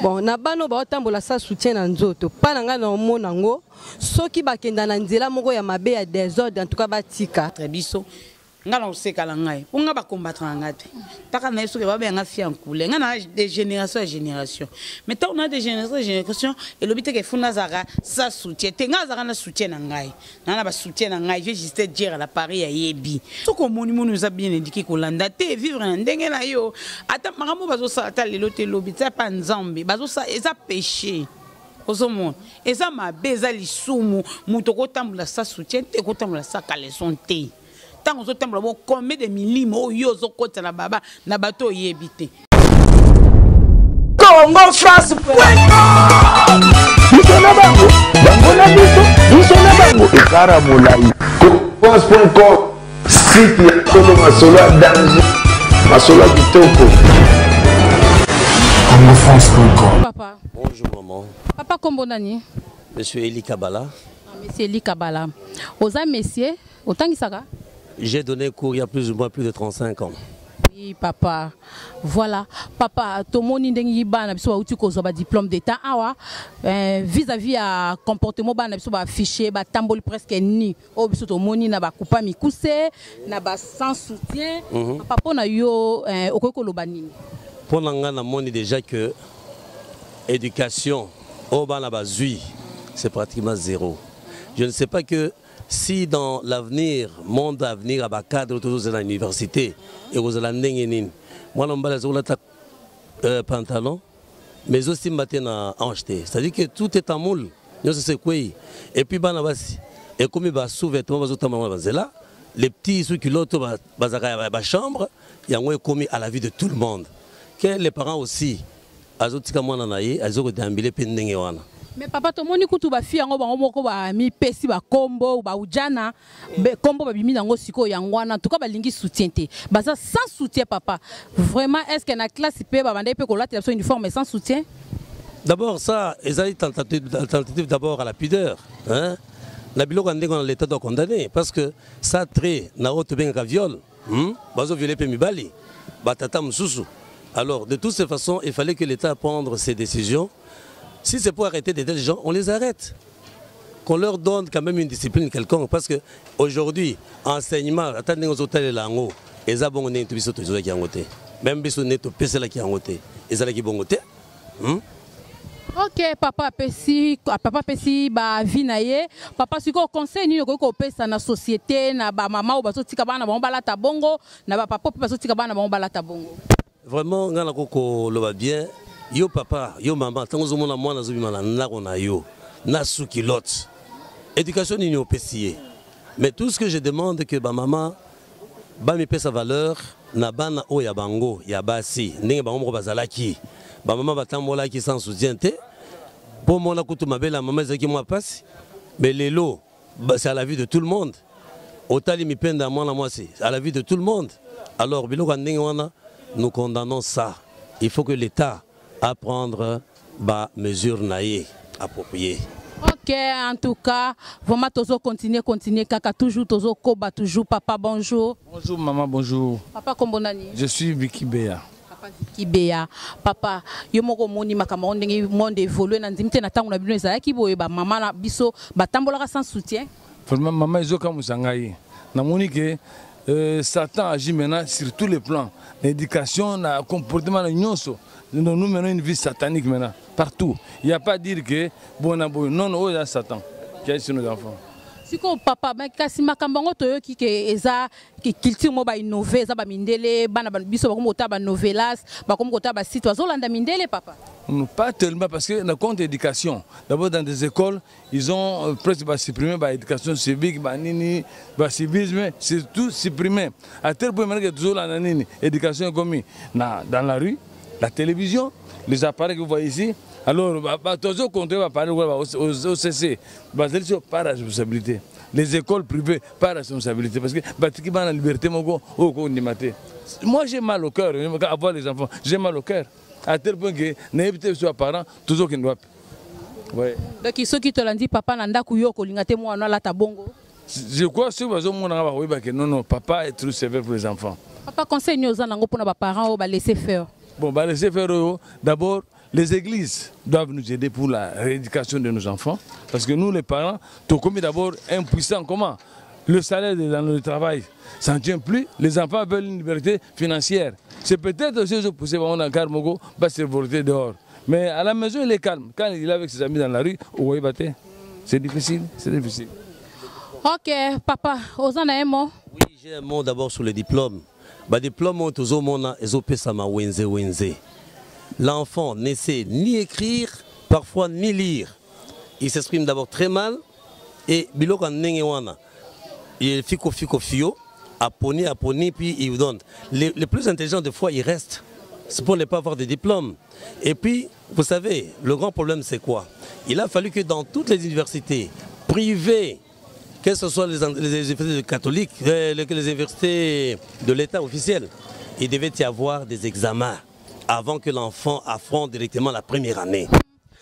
Bon, na bana oyo baotambola sans soutien na nzoto, mpa na ngai na omona yango, soki bakenda na nzela moko ya mabe ya désordre, en tout cas batika. Très biso nga na koseka na ngai mpo nga bacombattre na ngai te taka na ye soki babenga nga fille en couleur nga na de génération ya génération mais ntango na de génération ya génération elobi te ke fo nazalaka sa soutien te nga azalaka na soutien na ngai nga na basoutien na ngai je juste dire la paris ayebi soki omoni moni oza bien éduqué kolanda te vivre na ndenge na yo ata makambo bazosala ata lelo te lobi tia pa nzambe bazosala eza péché ozomona eza mabe eza lisumu moto okotambola sa soutien te okotambola sa caleçon te ntango ozotambola bo combien de milimo oyo yo ozokota na baba na bato oyebi te. Congo France biso na bango, bango na biso, biso na bango ekara molai. France.com, site ya solo, masolo ya danger, masolo ya kitoko. CongoFrance.com. Papa. Bonjour maman. Papa, kombo nani? Monsieur Eli Kabala. Ah, monsieur Eli Kabala. Oza monsieur, otangisaka? J'ai donné cours il y a plus ou moins plus de 35 ans. Oui, papa. Voilà. Papa, tomoni ndenge bana biso bauti kozwa ba diplôme d'état awa vis-à-vis ya comportement bana biso ba affiché ba tamboli presque ni oyo biso tomoni na ba kupa mikuse na ba sans soutien. Papa, pona yo okoki koloba nini? Pona nga namoni déjà que éducation oyo bana bazwi, c'est pratiquement zéro. Je ne sais pas que si dans l'avenir, monde à venir, à cadre toujours dans l'université, et vous allez ndenge nini. Mwana mobali azokolata pantalon, mais osimba te na hanche te. C'est-à-dire que tout est en moule. Nyonso se kwei. Et puis bana basi, et comme ba sous-vêtements bazotamba banzela, les petits sous-culottes bazaka ba chambre, yango ekomi à la vie de tout le monde. Que les parents aussi azotika mwana na ye azokodambile mpe ndenge wana. Mais papa, tomoni kutu ba fille yango bango moko ba mipesi ba kombo ba ujana be kombo ba bimi nango siko yango wana, en tout cas balingi soutien te, baza sans soutien. Papa, vraiment, est-ce que na classe pe ba bande pe kolatela biso uniforme sans soutien? D'abord ça ezali tentative d'abord à la pudeur, hein? Na biloko ya ndenge wana, l'État doit condamner parce que ça trait na oyo tobengaka viol, Bazo violer mpe mibali batata mosusu. Alors de toutes ces façons, il fallait que l'État prenne ses décisions. Si c'est pour arrêter des tels gens, on les arrête, qu'on leur donne quand même une discipline quelconque, parce que aujourd'hui enseignement ata ndenge ozotalela yango eza bongo ndenge biso tozwaki yango te, même biso nde topeselaki yango te, ezalaki bongo te, Ok, papa apesi, papa apesi ba vie na ye. Papa, sikoyo conseil nini okoki kopesa na société, na bamama oyo bazotika bana bango balata bongo, na bapapa mpe bazotika bana bango balata bongo? Vraiment, ngai nakoki koloba bien, yo papa, yo mama, ntango ozomona mwana azobima na ndako na yo na sous-culotte, éducation nini opesi ye? Mais tout ce que je demande, que bamama bamipesa valeur na bana oyo ya bango ya basi, ndenge bango moko bazalaki bamama batambolaki sans soutien te, mpo mona kutu mabele ya mama ezalaki mwa pasi. Mais lelo c'est à la vue de tout le monde, otali mipenda ya mwana mwasi, à la vue de tout le monde. Alors biloko ya ndenge wana, nous condamnons ça. Il faut que l'État apprendre ba mesure na ye appropriée. Ok, en tout cas, vraiment, tozo continuer, continuer, kaka, toujours, tozo koba, toujours. Papa, bonjour. Bonjour, maman, bonjour. Papa, kombo nani? Je suis Vicky Béa. Papa Vicky Béa. Papa, yo moko moni makambo ndenge monde évolue na ndimi te na tango na bino ezalaki boye, ba mama na biso batambolaka sans soutien. Vraiment, maman, ezokamwisa ngai. Namoni ke Satan agit maintenant sur tous les plans. L'éducation, le comportement, le nyonso. Nous, nous menons une vie satanique maintenant, partout. Il n'y a pas à dire que bon, non, non, non, il y a Satan qui agit sur nos enfants. Siko papa, mais kasi makambo yango toyoki ke eza culture mo ba innové, eza ba mindele, bana ba biso bakomi kotala ba novelas, bakomi kotala ba site, bazolanda mindele, papa. Non, pas tellement, parce que dans compte éducation, d'abord dans des écoles, ils ont presque ba supprimé ba éducation civique, ba nini, ba civisme, c'est tout supprimé. À tel point maintenant que toujours la nini, éducation est commise dans la rue, la télévision, les appareils que vous voyez ici. Alors, toujours contre, va parler, ouais, au OCC, c'est sur par responsabilité. Les écoles privées, par responsabilité. Parce que, qui va la liberté, mon go, oh, go, ni maté. Moi, j'ai mal au cœur, à voir les enfants, j'ai mal au cœur. À tel point que, n'hésitez pas, parents, toujours qu'ils doivent. Ouais. Donc, ceux qui te l'ont dit, papa, nanda kuyo, kolinga te mwana lata bongo. Je crois que ceux qui ont mon oui, bah, que non, non, papa est trop sévère pour les enfants. Papa, conseil nous en pour nos parents, bah, laisser faire. Bon, bah, laisser faire, oh, d'abord, Les églises doivent nous aider pour la rééducation de nos enfants. Parce que nous, les parents, commis d'abord impuissants. Comment Le salaire dans le travail, ça ne tient plus. Les enfants veulent une liberté financière. C'est peut-être aussi que poussé dans Mogo, va se révolter dehors. Mais à la maison, il est calme. Quand il est avec ses amis dans la rue, c'est difficile, c'est difficile. Ok, papa, oza na un mot? Oui, j'ai un mot d'abord sur les diplômes. Ba diplôme oyo tozomona ezopesama wenze wenze. L'enfant ne sait ni écrire, parfois ni lire. Il s'exprime d'abord très mal et biloko ya ndenge wana il fiko fiko fio aponi aponi puis il vous donne. Les plus intelligents des fois ils restent. C'est pour ne pas avoir de diplôme. Et puis, vous savez, le grand problème c'est quoi? Il a fallu que dans toutes les universités privées, que ce soit les universités catholiques, les universités de l'État officiel, il devait y avoir des examens avant que l'enfant affronte directement la première année.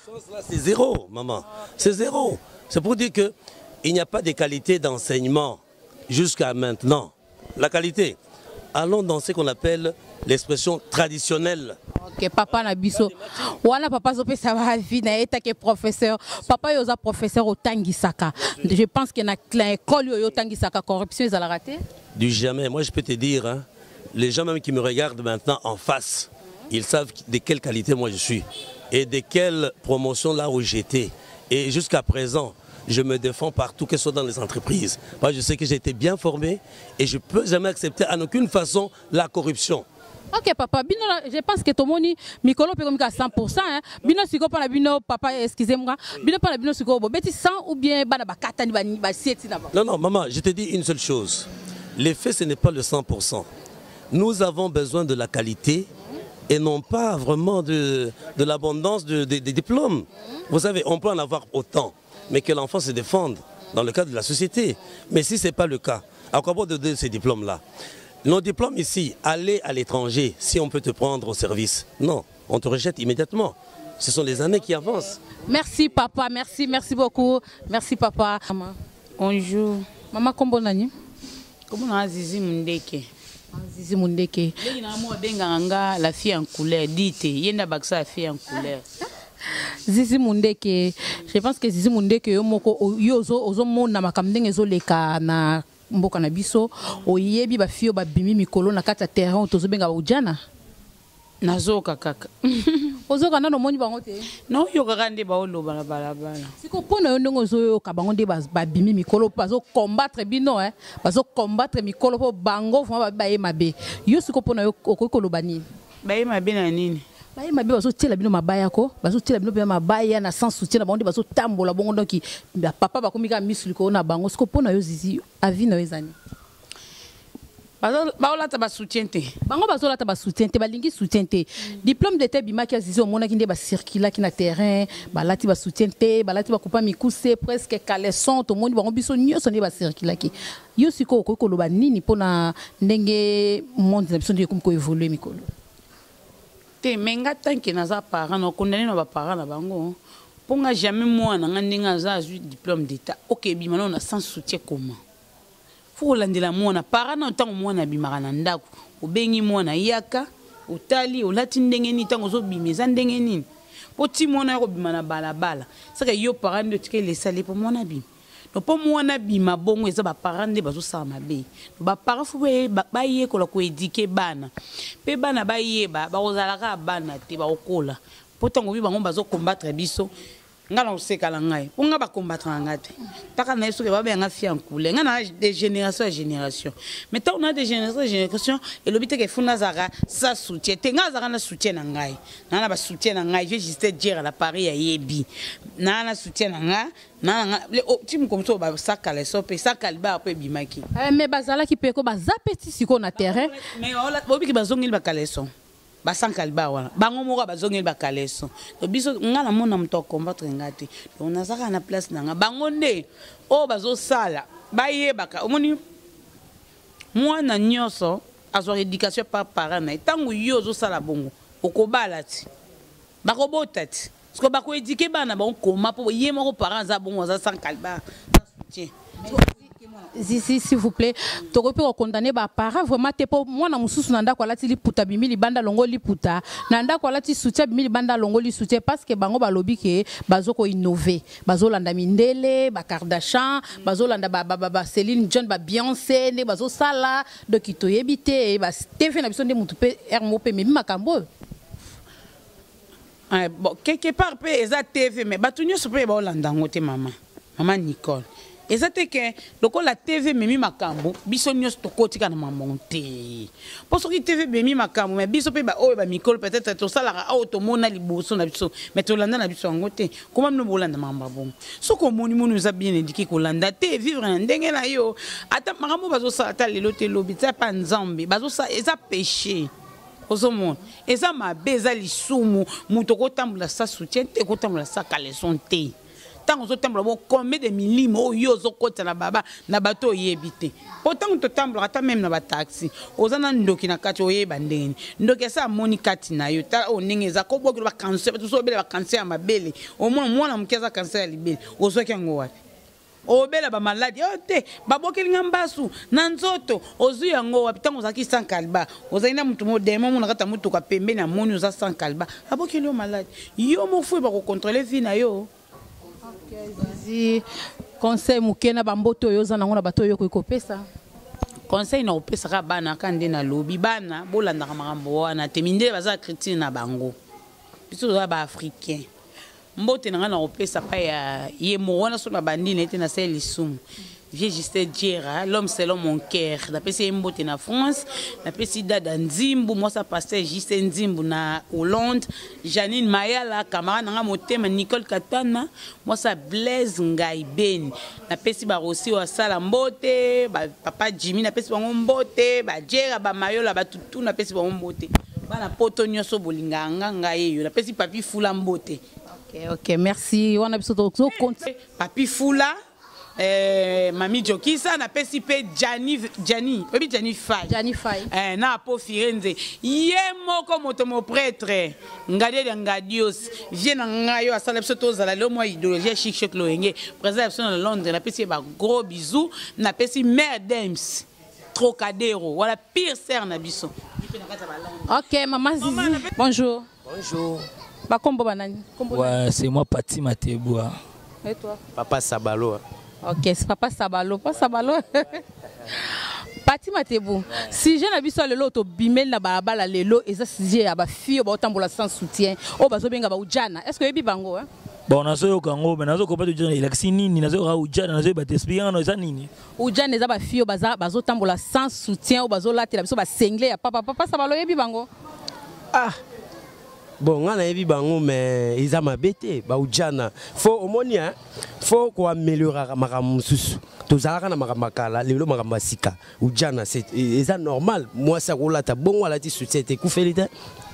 Sans cela, c'est zéro, maman. C'est zéro. C'est pour dire que il n'y a pas de qualité d'enseignement jusqu'à maintenant. La qualité. Allons dans ce qu'on appelle l'expression traditionnelle. Ok, papa na biso. Wana papa zopesa ba vie na eta ke professeur. Papa yo za professeur otangisaka. Je pense que na école yo otangisaka corruption ezalaka te. Du jamais. Moi je peux te dire, hein, les gens même qui me regardent maintenant en face, ils savent de quelle qualité moi je suis et de quelle promotion là où j'étais. Et jusqu'à présent, je me défends partout, que ce soit dans les entreprises. Moi, je sais que j'ai été bien formé et je ne peux jamais accepter en aucune façon la corruption. Ok papa, bino, je pense que tomoni mikolo pe komika 100%, hein. Bino siko pa na bino papa, excusez-moi. Bino pa na bino siko bo beti 100 ou bien bana bakata ni ba ba sieti na ba. Non non maman, je te dis une seule chose. L'effet ce n'est pas le 100%. Nous avons besoin de la qualité et non pas vraiment de l'abondance des diplômes. Vous savez, on peut en avoir autant, mais que l'enfant se défende dans le cadre de la société. Mais si ce n'est pas le cas, à quoi bon de donner ces diplômes-là? Nos diplômes ici, aller à l'étranger, si on peut te prendre au service, non, on te rejette immédiatement. Ce sont les années qui avancent. Merci papa, merci, merci beaucoup. Merci papa. Maman. Bonjour. Maman, kombo nani? Kombo na Zizi Mundeke. Zizi Mundeke. Ndenge na mo benga nga la fille en couleur, dite, yenda baksa la fille en couleur. Zizi Mundeke, je pense que Zizi Mundeke yo moko yo ozo mona makambo ndenge ezoleka na mboka na biso, oyebi ba fille ba bimi mikolo na kati ya terrain tozobenga ba ujana. Nazoka kaka. Ozoka nano moni bango te? No yoka kaka nde ba oloba na balabala. Siko pona yo ndongo ozoyoka bango nde ba bimi mikolo bazo combattre bino, hein. Bazo combattre mikolo po bango vraiment ba ye mabe. Yo siko pona yo okoki koloba nini? Ba ye mabe na nini? Ba ye mabe bazo tiela bino mabaya ko, bazo tiela bino pe mabaya na sans soutien na bango nde bazo tambola bongo donc ba papa ba komika misu likolo na bango. Siko pona yo Zizi avis na yo ezani. Baolata ba soutien te. Bango bazolata ba soutien te, balingi soutien te. Diplôme d'état bimaki ya Zizi omonaki nde ba circulaki na terrain, balati ba soutien te, balati ba coupa mikuse presque caleçon, tomoni bango biso nyonso nde ba circulaki. Yo siko okoki koloba nini mpona ndenge monde na biso nde ekomi koévoluer mikolo? Te, mais nga tant que naza parent, na condamné na ba parent na bango. Mpo nga jamais mwana nga ndenge aza azwi diplôme d'état. Ok, bima na sans soutien comment? Faut kolandela mwana parent na ntango mwana abimaka na ndako, obengi mwana yaka, otali olati ndenge nini, ntango ozobima eza ndenge nini, po ti mwana ya kobima na balabala saka yo parent nde otikeli esali po mwana abima. Donc po mwana abima bongo eza ba parent nde bazosala mabe. Ba parent faut bayekola koéduquer bana, mpe bana bayeba bakozalaka bana te, bakokola po ntango obi bango bazokombattre biso. Nga na osekala ngai mpo nga bakombattre na nga te, taka na ye soki babenga fille en couleur, nga na de génération ya génération. Mais ntango na de génération ya génération elobi te ke funa azalaka sa soutien te, nga azalaka na soutien na ngai, naa na basoutien na ngai. Je juste dire la Paris ayebi naa na soutien na nga, naa na nga ti mokomoso oyo basakala eso mpe sakali ba mpe ebimaki. Mais bazalaki mpe ko baza mpe ti sikoyo na terrain. Mais bobiki bazongeli bakaleso basankali ba wana bango moko bazongeli bakaleso. Donc biso nga na mona moto akombattre nga te, donc nazalaka na place na nga. Bango nde oyo bazosala bayebaka, omoni mwana nyonso azwaka éducation par parent na ye. Ntango yo ozosala bongo okobala ti bakobota ti parce que bakoéduquer bana bango koma mpo ye moko parent aza bongo aza sankali ba soutien. Zizi, s'il vous plaît, tokoki mpe kokondane baparent vraiment te, mpo mwana mosusu na ndako alati liputa, abimi libanda alongoli liputa, na ndako alati soutien, abimi libanda alongoli soutien, parce que bango balobi ke bazo koinnove, bazolanda mindele, bakardashian, bazolanda baCéline Dion, baBeyoncé, nde bazosala. Donc toyebi te, baTV na biso nde motu mpe r moko mpe ememi makambo oyo. Ah, bon, quelque part mpe eza TV, mais bato nyonso mpe baolanda yango te. Mama Nicole, eza te ke lokola TV ememi makambo, biso nyonso tokotika na mambo te. Mpo soki TV ememi makambo, mais biso mpe baoyo bamikolo, peut-être tosalaka oyo tomona liboso na biso, mais tolanda na biso yango te. Koma bino bolanda makambo ya bongo, soki omoni moni oza bien éduqué, kolanda te, vivre na ndenge na yo. Ata makambo bazosala, ata lelo te, lobi tia pa Nzambe bazosala, eza péché. Ozomona, eza mabe, eza lisumu. Moto okotambola sans soutien te, okotambola sans caleçon te. Ntango ozotambola bo, combien de milimo oyo ozokota na baba na bato oyebi te? Po ntango totambolaka, ata même na bataxi, oza na ndoki na kati, oyeba ndenge nini ndoki asa amoni kati na yo. Tala oyo ndenge eza kobokela bacancer, bato mosusu obela bacancer ya mabele. Omona mwana moke aza cancer ya libele, ozwaki yango wapi? Obela bamaladi oyo te, babokeli nga mbasu na nzoto, ozwi yango wapi? Ntango ozalaki sans calba, ozali na motu modemo mona kati ya motuka pembeni, amoni oza sans calba, abokeli yo maladi. Yo moko faut bakocontrôle vie na yo. Zizi, conseil moke na bambote oyo oza nango, na bato oyo okoki kopesa. Conseil na kopesaka bana ka nde nalobi, bana bolandaka makambo wana te. Mindele baza critique na bango, biso toza baafricain. Mbote na ngai na kopesa pa ya ye moko wana, so na bandi na ye te, nasali lisumu. Vieux Justin Djera, l'homme selon mon cœur, napesi ye mbote na France. Napesi Dada Nzimbu, mwasa pasteur Justin Nzimbu na Hollande, Janine Mayala, camarade na ngai motema, Nicole Katana, mwasa Blaise Ngai Beni. Napesi barosi oyo asala mbote, papa Jimmy, napesi bango mbote, bajera bamayola batutu, napesi bango mbote. Bana poto nyonso bolingaka nga, ngai eyo napesi Papi Fula mbote. Ok, merci. Wana biso tozokonti. Papi Fula, mami Jokisa, napesi mpe Jani, Jani, oyebi Jani Fai? Jani Fai. Na Apo Firenze, ye moko moto mo prêtre Ngadiel ya Ngadios, vie na ngai oyo asala biso tozala lelo mwa idéologie ya chic choc loyenge, président ya biso na Londres, napesi ye ba gros bisous. Napesi mare Dems Trocadero, wala pire sœur na biso. Ok, mama Zizi, bonjour. Bonjour. Bakombo banani? Kombo? Ouais, c'est moi, Pati Mateboua. Et toi? Papa Sabalo. Ok, c'est Papa Sabalo. Papa Sabalo. Pati Matebu. Sujet na biso lelo, tobimeli na balabala lelo, eza sujet ya bafille baotambola sans soutien. Oyo bazobenga ba ujana. Est-ce que oyebi bango, hein? Bon, nazoyoka yango, mais nazokopa te ujana elakisi nini. Nazoyoka ujana, nazoyeba te. Explique ngano, eza nini? Ujana eza bafille oyo baza bazotambola sans soutien, oyo bazolatela biso basengle ya papa. Papa Sabalo, oyebi bango? Ah bon, nga nayebi bango, mais eza mabe te. Baujana, faut omoni, hein, faut koamelioraka makambo mosusu. Tozalaka na makambo ya kala, lelo makambo ya sika. Ujana eza normal, mwasi akolata bongo, alati soutien te, ekufeli te.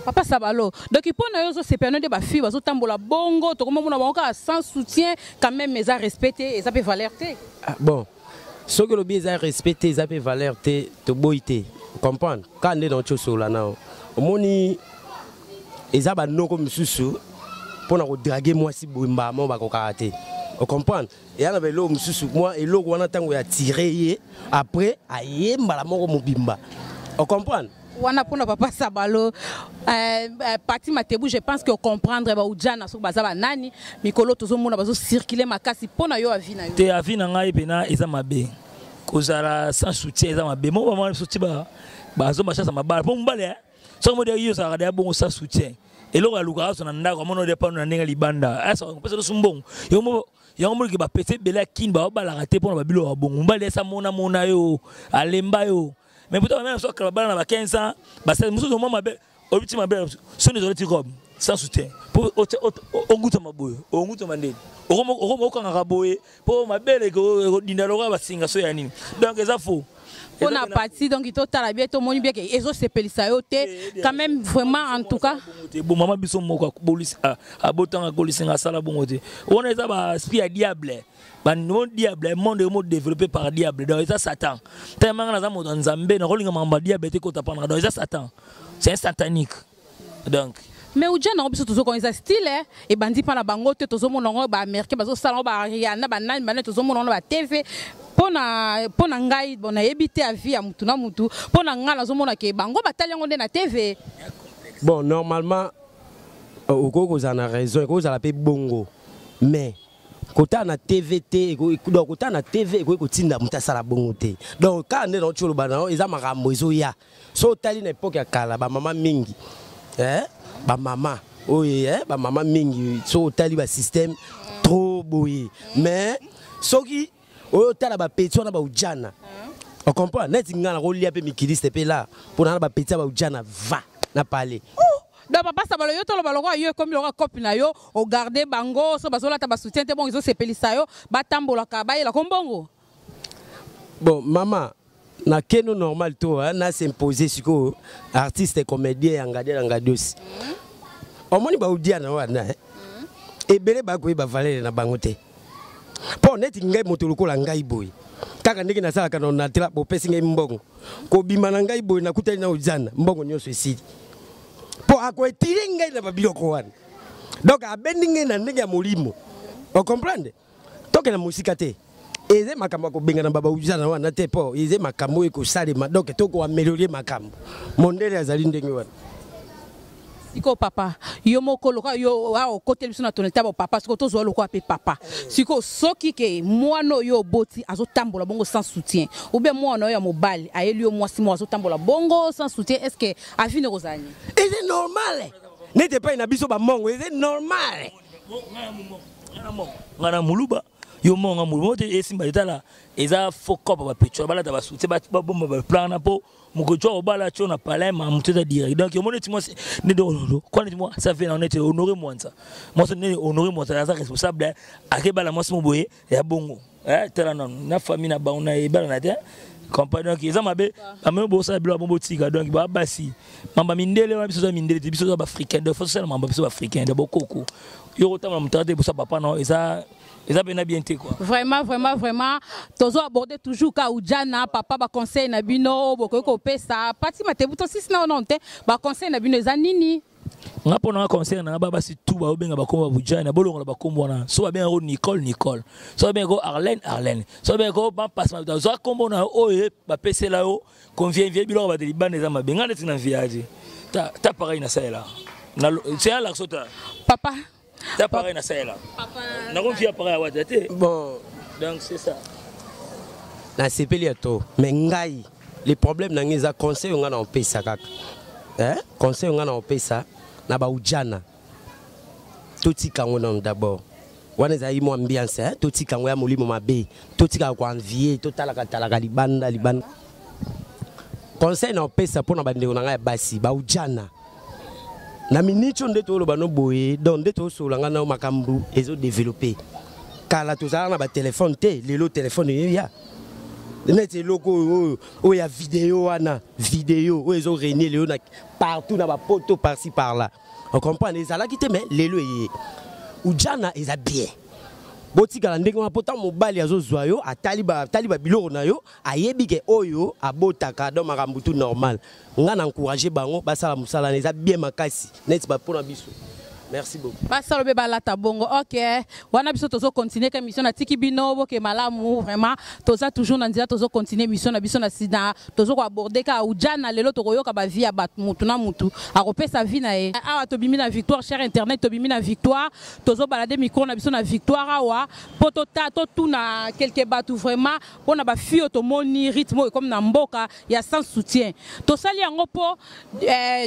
Papa Sabalo, donc mpo na yo ozosepela no nde bafille bazotambola bongo, tokomomona bango kaka sans soutien? Quand même eza respect te, eza mpe valeur te. Ah, bon, soki olobi eza respect te, eza mpe valeur te, toboyi te. Comprendre kaka nde nauti osola nao, omoni eza banoko mosusu mpona kodraguer mwasi boye mbama bakokaka te. Ocomprendre, eya na baeloko mosusu, mwa eloko wana ntango ya tire ye, après aye mbala moko mobimba. Ocomprendre? Wana mpona papa Sabalo. Pati Matebu, je pense que comprendre baujana soki baza banani. Mikolo tozomona bazocircule makasi. Mpo na yo, avis na yo? Te, avis na ngai mpena eza mabe. Kozala sans soutien eza mabe. Moko bamama biso ti bazomba chance ya mabala, mpo mobali soki modi yo ozalaka deya bongo sans soutien, eloko alukaka azo na ndako, amona ode pano na ndenge libanda, asaka so mbongo yango moniki. Bapese ebele ya kini baobalaka te mpona babiloko ya bongo. Mobali esa mona yo, alemba yo. Mais pourtant bamena biso akala babala na ba 15 ans, basali mosusu omwa mabe, obiti mabe soni, ezoleti robe sans soutien mpo ongutama boye, ongutama ndeni, okangaka boye mpo mabele ekodinda lokola basinga so ya nini. Donc eza faux. Mpo na Pati, donc totala bien, tomoni bien ke ezosepelisa yo te quand même, vraiment, en tout cas. Bon, mama biso moko abotanga, akolisinga, asala bongo te. Wana eza baesprit ya diable, bano diable, monde mo développé par diable. Donc eza Satan. Tellement nga naza moto ya Nzambe, nakolinga makambo ya diable te kota panaka. Donc eza Satan, c'est un satanique donc. Mais ujana yango biso tozokona eza style ebandi mpa na bango te, tozomona yango baaméricain bazosala yango, bariana, banani banani, tozomona yango na batv. Mpo na ngai, bon, nayebi te avis ya mutu na mutu. Mpo na ngai, nazomona ke bango batali yango nde na TV. Bon, normalement okoki kozala na raison, ekoki kozala mpe bongo, mais kotala na TV te, donc kotala na TV ekoki kotinda moto asala bongo te. Donc kaka nde nauti oloba na yo, eza makambo ezoya. So otali na époque ya kala, bamama mingi, eh? Bamama oyo, eh? Bamama mingi, so otali basystème trop boye, mais soki oyo otala bapetits wana baujana, ocomprend neti ngai nakolia mpe mikiliste mpe la mpo na bapetits ya baujana va na pale. Donc papa Sabalo, yo toloba lokola yo ekomi lokola cope na yo, ogarde bango so bazolata basoutien te, bongo ezosepelisa yo, batambolaka, bayelako mbongo? Bon, mama, na keno normal to na s'impose sikoyo artiste comédien ya ngadi na ngadiosi. Omoni baudiana wana, eh? Ebele bakoyeba valeur na bango te, mpo neti ngai, moto lokola ngai boye, kaka ndenge nasalaka na Onatra, bopesi ngai mbongo, kobima na ngai boye, nakutani na ojana, mbongo nyonso esili, mpo akoetire ngai na babiloko wana. Donc abendi ngai na ndenge ya molimo, ocomprendre? Tokende mosika te, eza makambo ya kobengana babaujana wana te, mpo eza makambo oyo ekosalema. Donc tokoaméliorer makambo, mondele azali ndenge wana. Sikoyo papa, yo moko lokola yo awa okoteli biso na toneta bo papa, sikoyo tozwa lokola mpe papa, sikoyo soki ke mwana oyo oboti azotambola bongo sans soutien, ou bien mwana oyo ya mobali ayeli yo mwasi moko azotambola bongo sans soutien, est ce que avis ne kozala nini? Eza normal, neti epai na biso bamongo eza normal. Nga na moluba, yo monga moluba te, esimba etala eza faux cope. Bapetro balata basoutien, babomba baplan na mpo mokoki obala tio na palais, ma moto eza direct. Donc omoni neti mwasi nde kwa neti mwa ça fait na neti Honore Mwanza, mwasi nde Honore Mwanza aza responsable, akebala mwasi mo boye ya bongo. Tala nanu na famille na bango na ebala na te comprendre. Donc eza mabe, bamemi bosala biloko bango, botika. Donc baa basi mamba mindele wana, biso oza mindele te, biso oza baafricain. Donc faut tosala mamba biso baafricain de bokoko. Yo kotambola moto te bosa papa na eza mpena bien te quoi. Vraiment, vraiment, vraiment, tozo aborder toujours ka ujana. Papa, baconseil na bino bokoki kopesa pati matebu tosisi na ono te, baconseil na bino eza nini? Nga mpo nanga conseil nanga, ba basi tu baobenga bakombo babujana, bolongola bakombo wana. So babengako Nicole, Nicole, so babengako Arlene, Arlene, so babengako bampasma, zwa kombo na yo oyo bapesela yo. Convient biloko bato libanda eza mabe. Nga neti na viage ta pareil nasalela, c'est alakso ta. Papa. Ta pareil nasalela, nakomfia pareil awata te. Bon. Donc c'est ça. Nasepeli ya to, mais ngai le problème na ngai eza conseil oyo ngai na opesa kaka, eh? Conseil oyo ngai na opesa na baujana, totika yango nano d'abord. Wana ezalaki mwa ambiance, eh? Totika yango ya molimo mabe, totikaka koenvie, totalaka talaka libanda libanda. Conseil na opesa mpo na bandeko na ngai ya basi baujana, na miniti oyo nde toloba no boye, donc nde tosolola ngai nao, makambo ezodéveloppe. Kala tozalaka na batelefone te, lelo telefone eya neti eloko oyo oyo ya video wana, video oyo ezorégner lelo na partout na bapoto, par-ci par là, ocomprendre? Ezalaki te, mais lelo eye. Ujana eza bien, botikala ndenge wana, mpo ntango mobali azozwa yo, atali babiloko na yo, ayebi ke oyo abotaka. Donc makambo tout normal. Nga na encourage bango basala mosala na eza bien makasi neti bapo na biso. Merci beaucoup. Basala mpe balata bongo. Ok, wana biso tozocontinue ka émission, natiki bino boke malamu. Vraiment, toza toujours na nzela, tozocontinue émission na biso na tozokoaborde ka ujana. Lelo tokoyoka baavis ya bato, mutu na mutu akopesa avis na ye. Awa tobimi na Victoire, cher internet, tobimi na Victoire, tozobalade micro na biso na Victoire awa mpo totuna quelque bato vraiment mpona bafille oyo tomoni rythme oyo ekomi na mboka ya sans soutien. Tosali yango mpo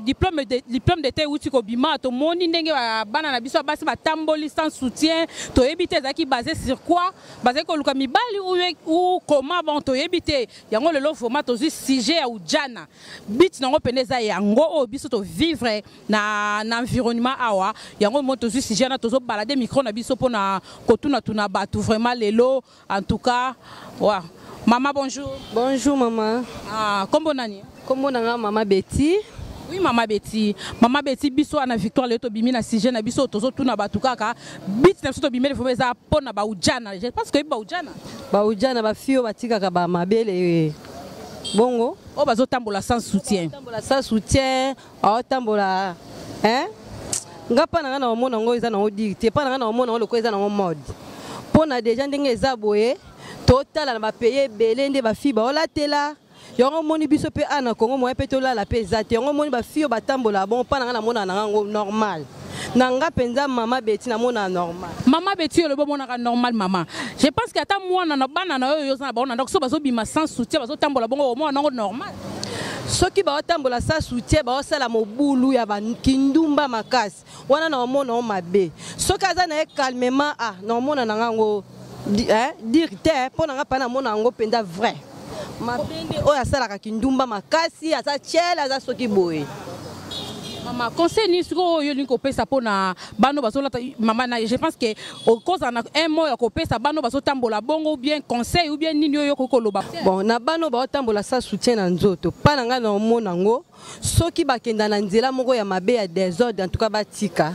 diplôme d'état euti kobima, tomoni ndenge bana na biso ya basi batamboli sans soutien. Toyebi te ezalaki basé sur quoi, bazalaki koluka mibali ou comment, bon, toyebi te yango. Lelo vraiment tozwi sujet ya ujana, but nango mpena eza yango oyo biso tovivre na environnement awa. Yango mo tozwi sujet wana, tozobalade micro na biso mpona kotunatuna bato vraiment lelo. En tout cas, wa mama, bonjour. Bonjour mama. Ah, kombo nani? Kombo na nga mama Betty. Oui, mama Betty. Mama Betty, biso na Victoire lelo tobimi na sujet na biso, tozotuna bato kaka. But na biso tobimeli vraiment eza mpona baujana. Je pense que oyebi baujana. Baujana, bafille oyo batikaka bamabele bongo. Oyo bazotambola sans soutien. Tambola sans soutien, aotambola, hein? Nga mpa na nga na omona yango eza nango dire te, mpa na nga na omona yango lokola eza nango mode. Mpo na deja ndenge eza boye, totala na bapays ebele nde bafille baolatela yango. Omoni biso mpe a na Congo, moyen mpe tolala mpe eza te. Yango omoni bafille oyo batambola bongo, mpa na nga namonaka na yango normal. Na nga mpenza, mama Beti, namonaka normal. Mama Beti, olobi omonaka normal. Mama, je pense que ata mwana na bana na oyo oza na bango na ndako, so bazobima sans soutien, bazotambola bongo, omona nango normal? Soki baotambola sans soutien, baosala mobulu ya bakindumba makasi wana, na omona o mabe. Soki aza na ye calmement, ah, na omona na ngango dire te. Mpo na nga mpa namona yango mpenza vrai mabe nde oyo asalaka kindumba makasi, aza tiele, aza soki boye. Mama, conseil nini sikoyo oyo olingi kopesa mpona bano bazolata? Mama na, je pense que okozala na un mot ya kopesa bano bazotambola bongo, ou bien conseil, ou bien nini oyo okoki koloba? Bon, na bano baotambola sans soutien na nzoto, mpa na ngai na omona yango, soki bakenda na nzela moko ya mabe ya désordre, en tout cas batika.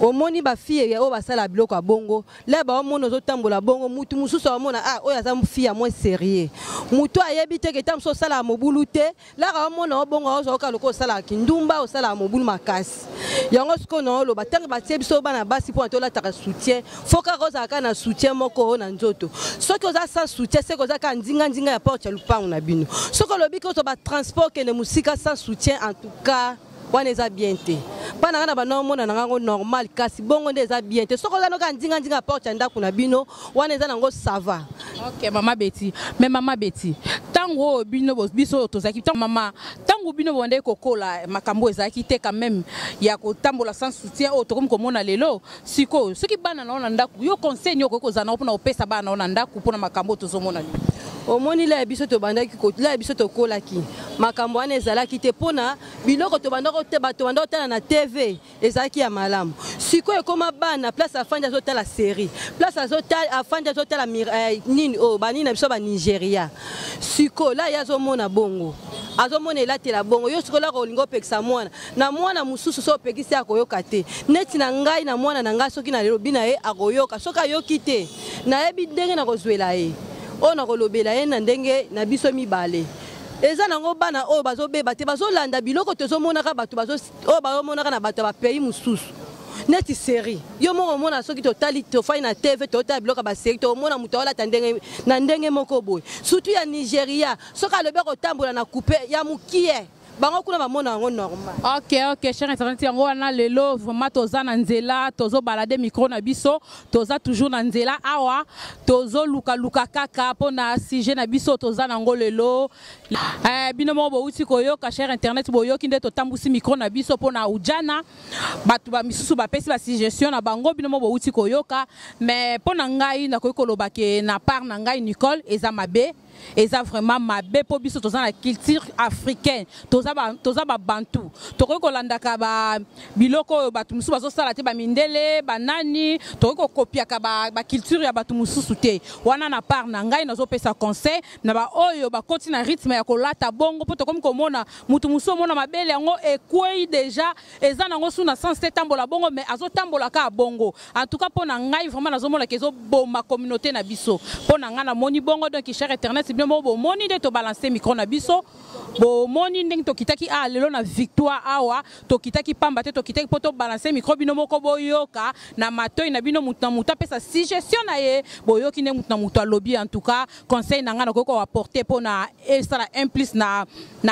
Omoni bafille oyo basala biloko ya bongo, la baomona ozotambola bongo, mutu mosusu aomona: ah, oyo aza fille ya moins sérieux. Mutu ayebi te ke ta mosusu osalaka mobulu te. Laka omona obongo, ozwa oka lokola osalaka kindumba, osalaka mobulu makasi. Yango sikoyo na oloba, ntango batie biso bana basi mpona tolataka soutien, faut kaka ozala kaka na soutien moko oyo na nzoto. Soki oza sans soutien, seke oza kaka ndinga-ndinga ya porte ya lupango na bino. Soki olobi ke ozwa batransport, okende mosika sans soutien, en tout cas wana eza bien te. Mpa na ngai na banda omona na ngango normal, kasi bongo nde eza bien te. Soki oza noka ndinga-ndinga ya porte ya ndako na bino, wana eza nango ça va. Ok, mama Beti. Mais mama Beti, ntango oyo bino, biso oyo tozalaki ntango, mama, ntango bino bobandaki kokola, makambo ezalaki te quand même ya kotambola sans soutien oyo tokomi komona lelo. Sikoyo soki bana na yo na ndako, yo conseil nini okoki kozala nango mpona kopesa bana na yo na ndako mpona makambo oyo tozomona lelo? Omoni, la ya biso tobandaki, la ya biso tokolaki, makambo wana ezalaki te. Mpona biloko tobanda kotala na TV ezalaki ya malamu. Sikoyo ekóma bana, place afandi azotala série, place afandi azotala nini oyo banini na biso Banigeria. Sikoyo la ye azomona bongo, azomona elatela bongo. Yo sikoyo laka olingi opekisa mwana na mwana mosusu, so opekisi akoyoka te. Neti na ngai na mwana na ngai, soki nalobi na ye akoyoka, soki ayoki te, nayebi ndenge nakozwela ye oyo nakolobela ye na ndenge na biso mibale. Eza nango bana oyo bazobeba te, bazolanda biloko tozomonaka bato oyo bazomonaka na bato ya bapays mosusu, neti série. Yo moko omona, soki totali, tofai na TV, totala biloko ya basérie, tomona moto aolata ndenge na ndenge moko boye, surtout ya Nigeria. Soki alobi akotambola na coupe ya mokie, bango kuna bamona yango normal. Ok, cher internaute, yango wana lelo vraiment toza na nzela, tozobalader micro na biso, toza toujours na nzela awa, tozolukaluka kaka mpona sujet na biso toza nango lelo. Bino moko bouti koyoka, cher internet, boyoki nde totambusi micro na biso mpona ujana. Bato bamisusu bapesi basuggestion na bango, bino moko bouti koyoka. Mais mpo na ngai, nakoki koloba ke na part na ngai Nicole, eza mabe, eza vraiment mabe, mpo biso toza na culture africaine, toza babantu. Tokoki kolandaka ba biloko oyo bato mosusu bazosala te, bamindele, banani. Tokoki kokopiaka baculture ba ya bato mosusu te. Wana na part na ngai, nazopesa conseil na baoyo bakoti na rythme ya kolata bongo, mpo tokomi komona motu mosusu, omona mabele yango ekwei déjà, eza nango su na sens te tambola bongo, mais azotambola kaka bongo. En tout cas mpo na ngai vraiment nazomona ke ezoboma communauté na biso. Mpo na ngai namoni bongo. Donc cher internet, bino moko bomoni nde tobalance micro na biso, bomoni ndenge tokitaki awa lelo na Victoire awa. Tokitaki pamba te, tokitaki mpo tobalance micro, bino moko boyoka na matoi na bino, motu na motu apesa suggestion na ye. Boyoki nde motu na motu alobi. En tout cas conseil na ngai nakoki koapporter mpo na esala un plus na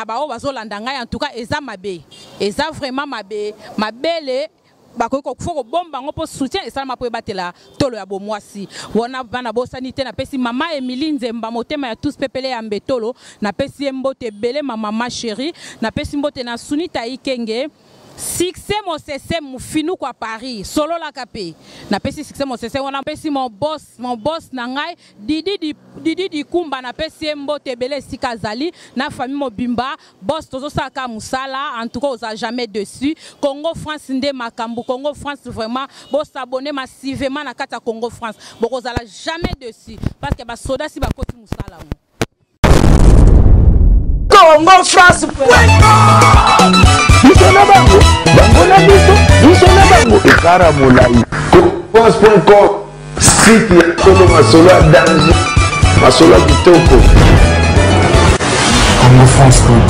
baoyo bazolanda ngai, en tout cas eza mabe, eza vraiment mabe. Mabele bakoki faut kobomba yango, mpo soutien esalama mpo ebatela tolo ya bomwasi wana. Bana bosani te, napesi mama Emilie Nzemba, motema ya tous pepele ya mbetolo, napesi ye mbote ebele, ma mama chérie. Napesi mbote na Sunita Ikenge, Succès Mosese Mofinuku ya Paris, sololaka mpe napesi Succès Mosese wana. Napesi mon boss, mon boss na ngai Didi, Didi Dikumba, napesi ye mbote ebele esika azali na famille mobimba. Boss, tozosalaka mosala, en tout cas oza jamais dessus. Congo France nde makambo, Congo France vraiment, bosabonner massivement na kati ya Congo France, bokozala jamais dessus, parce que basoda si bakoti mosala yango. Congo France. Biso na bango, bango na biso, biso na bango, ekara molai. France.com, site ya solo, masolo ya danger, masolo ya kitoko. Congofrance.com.